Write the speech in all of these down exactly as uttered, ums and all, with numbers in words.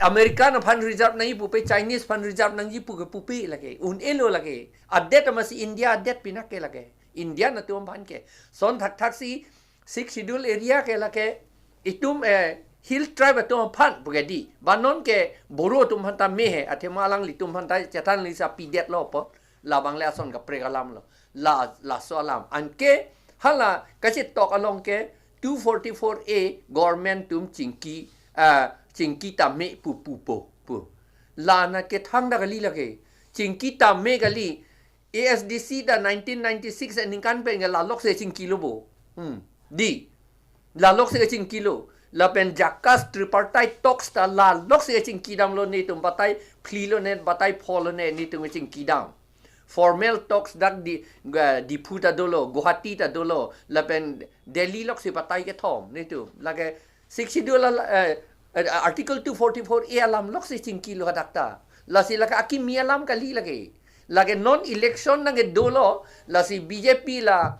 American aphan reserve nangji pupe, Chinese aphan reserve nangji pu ke pupe lake. Un-elo lake. Adet amatsi India adet pinake lake. Indian atum aphan ke. Lason thakthak si Sixth Schedule area ke lake itum, eh, hill tribe atum aphan pu ke di. Ba non ke Boro atum aphan ta me he. Athema alanglitum aphan ta chethan lisa pidetlo po. Labang le ason kaprek alam lo. La, laso alam. Anke hala kachetok along ke two forty-four A government atum chingki, ah, chingki tame pu pu po pu. La na ke thangta kali lake. Chingki tame kali. A S D C ta nineteen ninety-six aningkan pen ke la lok si chingkilo bo. Hmm. Di. La lok si chingkilo. Lapen JACAS tripartite talks ta la lok si chingkidamlo, netum batai phli lo ne, batai pho lo ne, netum chingkidam. Formal talks dak di, ga, Diphu ta dolo, Guwahati ta dolo, lapen Delhi lok si batai kethom, netum. Lake Sixth Schedule al-, eh, eh, Article two forty-four A alam lok si chingkilo hadak ta. Lasi lake akimi alam kali lake. Lake non election nangkedolo, lasi B J P la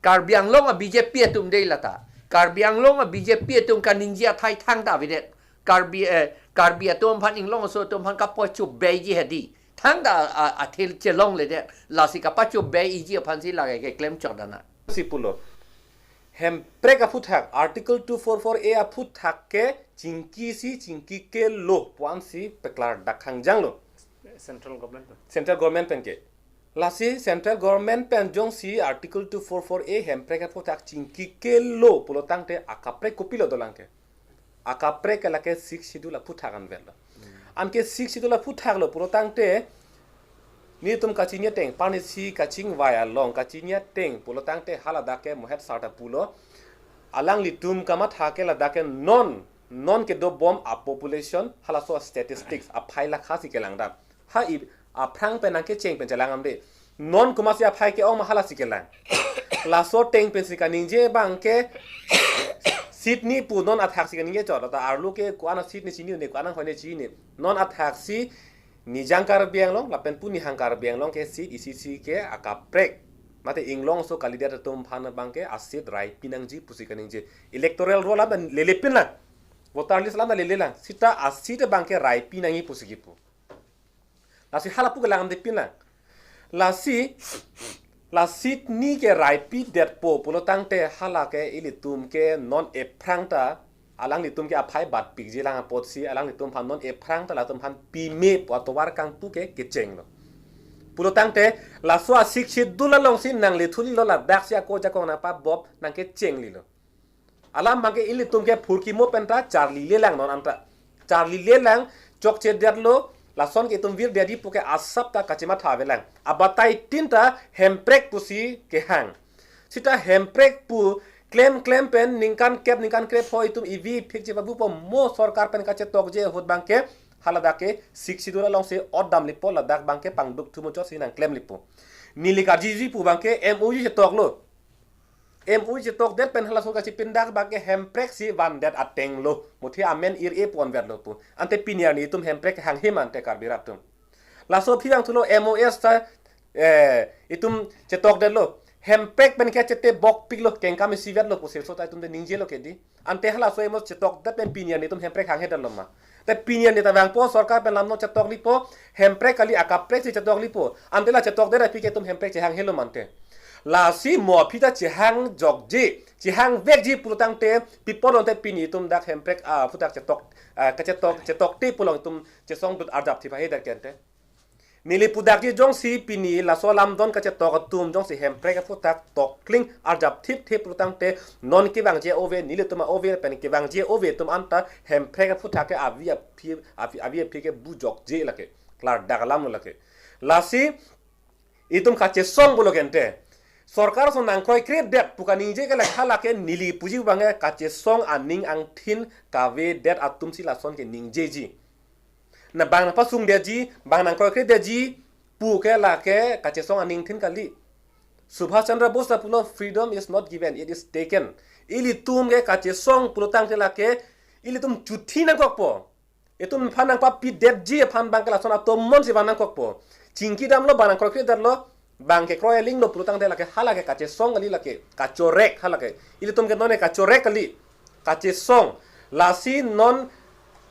Karbi Anglong a B J P atum dei lata. Karbi Anglong a B J P atum kaningje athai thangta avedet. Karbi, eh, Karbi atum aphan, Inglong aso atum aphan kapocho beiji hedi. Thangta a, a, athil chelongledet. Lasi kapacho beiji aphansi lake keklem chok dana. Si pulo. Hemprek aphuthak, Article two forty-four A aphuthak ke chingki si chingkikelo pu-ansi paklardak hangjanglo. Central government pen. Central government pen ke. Lasi central government pen jongsi Article two forty-four A Hemprek aphuthak chingkikelo pulo tangte akaprek kopilo dolang ke. Akaprek ke lake Sixth Schedule aphuthak anvetlo. Anke Sixth Schedule aphuthak lo pulo tangte netum kachini ateng, parnisi kachingvai along kachini ateng pulo tangte haladak ke Mohet sir ta pulo. Alanglitum kamatha ke ladak ke non, non kedobom a population, halaso statistics aphai lakha si kelangdam. Ha i aphrang pen nangkecheng pen chelang amde. Non komatsi aphai ke-ong ma halasi kelang. Laso ateng pensi kaningje abang ke seat ni pu non athak si kaningje chot. Lata arlo ke ko-an a seat ni chini ne, ko-an anghoi ne chini. Non athak si Nijang Karbi Anglong lapen pu Nihang Karbi Anglong ke seat isi si ke akaprek. Mate Inglong aso kalidet atum aphan abang ke a seat raipi nangji pusi kaningje. Electoral roll alam ta lelepin lang. Voter list alam ta lelelang. Seta a seat abang ke raipi nangji pusi kipu. Lasi hala pu kelang amdepin lang. Lasi, la seat ni ke raipidetpo pulo tangte hala ke ilitum ke non ephrang ta, alanglitum ke aphai batpikji lang apotsi, alanglitum aphan non ephrang ta latum aphan pime pu atovar kangpu ke kechenglo. Pulo tangte, laso a Sixth Schedule alongsi nanglethulilo, ladaksi ako ajakong nangpabop nangkechenglilo. Alam abang ke ilitum ke phurkimo penta charlilelang non anta. Charlilelang, chokchedetlo, lason ke itum virdetji puke asap ta kachematha avelang. Abatai tin ta Hemprek pusi kehang. Seta Hemprek pu klem klem pen ningkan kep ningkan krepho itum ivi phikji babu po mo sorkar pen kachetokje ahut abang ke haladak ke Sixth Schedule alongsi otdamlipo, ladak abang ke pangduk thumu chotsi nangklemlipo. Neli karjiji pu abang ke M O U chetoklo. M O U chetokdet pen halaso kachipindak abang ke Hemprek si vandet atenglo. Muthe amen ir-e ponvetlo pu. Ante pini arni itum Hemprek hanghe ma ante Karbi rat atum. Laso aphi abang thulo M O S ta, eh, itum chetokdetlo. Hemprek pen ke chetebokpiklo, kengkam isivetlo pusi seta itum de ningjelo ke di. Ante halaso M O S chetokdet pen pini arni itum Hemprek hanghedetlo ma. Te pini arni ta vangpo sorkar pen lam non chetoklipo, Hemprek kali akaprek si chetoklipo. Ante la chetokdet aphi ke itum Hemprek chehanghelo ma ante. Lasi mo aphi ta chehangjokji, chehangvekji pulo tangte, pi apot lo ante pini itum dak Hemprek aphuthak chetok, ah, kachetok, chetokte pulo itum chesongdut arjapthip ahe dak ke ante. Neli pudakji jongsi pini laso alam don kachetok atum jongsi Hemprek aphuthak tokling arjapthipthip pulo tangte non kevangji ove, nelitum ove pen kevangji ove atum anta Hemprek aphuthak ke avi aphi, avi, avi aphi ke bujokje lake. Klardak alamlo lake. Lasi itum kachesong pulo ke ante. Sorkar ason nangkroikredet pu kaningje ke lake hala ke neli puji abang ke kachesong aning angthin kavedet atumsi lason ke ningjeji. Na bang nangpasungdetji, bang nangkroikredetji pu ke lake kachesong aningthin kali. Subhash Chandra Bose ta pulo, "Freedom is not given, it is taken." Ilitum ke kachesong pulo tangte lake ilitum chuthi nangkokpo. Itum aphan nangpapidetji aphan abang ke lason atomon si van nangkokpo. Chingkidamlo, bang nangkroikredetlo, bang kekroi alinglo pulo tangte lake hala ke kachesong kali lake, kachorek hala ke. Ilitum ke non ke kachorek kali, kachesong. Lasi non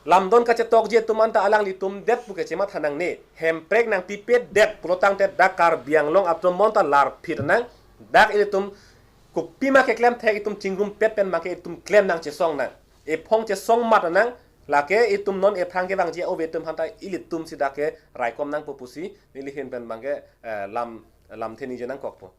lamdon kachetokji atum anta alanglitum det pu ke chematha nangne. Hemprek nangpipet det pulotangte dak Karbi Anglong atum bonta larphit nang, dak ilitum kopima keklem thek itum chingrumpet pen abangke itum klem nangchesong nang. Ephong chesong mat nang, lake itum non ephrang kevangji ove atum aphanta ilitum si dak ke raikom nangpo pusi neli ahin pen abangke, eh, lam, lamthe ningje nangkokpo.